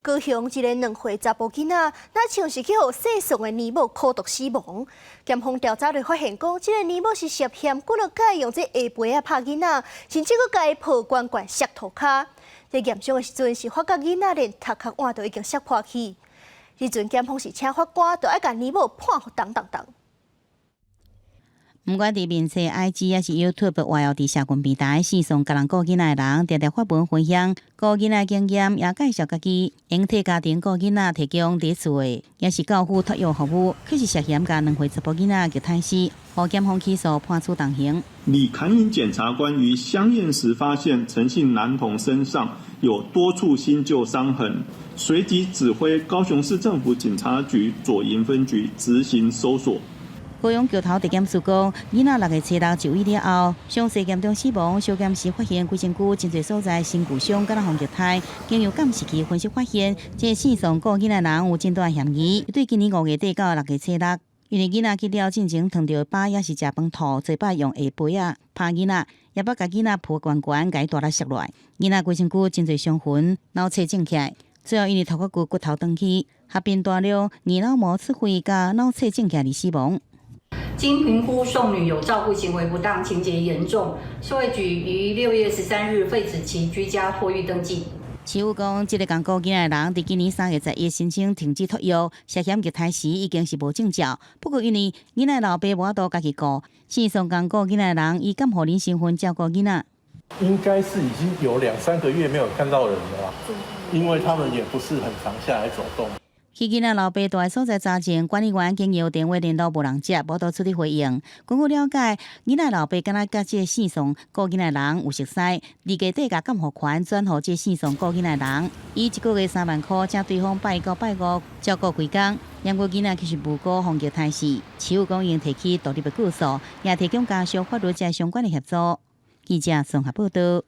高雄一个2歲查埔囡仔，若像是去予姓宋的奶母苦毒死亡。檢方調查就發現講，這個奶母是涉嫌幾落擺用這下杯仔拍囡仔，甚至閣共伊抱懸懸摔塗跤。佇驗傷的時陣，是發覺囡仔連頭殼碗都已經摔破去。彼陣檢方是請法官，著愛共奶母判予重重重。毋管佇面冊、IG 抑是 YouTube，活躍佇社群平台，姓宋共人顧囡仔的人，定定發文分享顧囡仔經驗，也介紹家己用替家庭顧囡仔提供佇厝的，抑是教輔托育服務，卻是涉嫌共2歲查埔囡仔虐待死，予檢方起訴判處重刑。李侃穎檢察官於相驗時發現陳姓男童身上有多處新舊傷痕，隨即指揮高雄市政府警察局左營分局執行搜索。高雄橋頭地檢署講，囡仔6月初六就醫了後，傷勢嚴重死亡。小檢時發現規身軀真濟所在身具傷，敢若予虐待。經由監視器分析發現，這個姓宋顧囡仔人有真大嫌疑。對今年5月底到6月初六，因為囡仔去了進前吞著飽，抑是食飯吐，濟擺用下杯仔拍囡仔，也捌共囡仔抱懸懸，共伊大力摔落來。囡仔規身軀真濟傷痕，腦冊腫起來，最後因為頭殼骨骨頭斷去，合併大量硬腦膜出血佮腦冊腫起來而死亡。經評估，宋女有照顧行為不當，情節嚴重，社會局於6月13日廢止其居家托育登記。市府講，這個共顧囡仔的人，佇今年3月11申請停止托育，涉嫌虐待時已經是無證照。不過因為囡仔老爸無法度家己顧，姓宋共顧囡仔的人以監護人身份照顧囡仔。應該是已經有兩三個月沒有看到人了，因為他們也不是很常下來走動。去囡仔老爸蹛的所在查證，管理員經由電話聯絡無人接，無法度出去回應。根據了解，囡仔老爸敢若佮這個姓宋顧囡仔人有熟似，離家底共監護權轉予這個姓宋顧囡仔人，以一個月3萬箍，請對方拜一到拜五照顧幾工。毋過囡仔其實無辜予虐待死，市府講𪜶提起獨立的告訴，也提供家屬法律這相關的協助。記者綜合報道。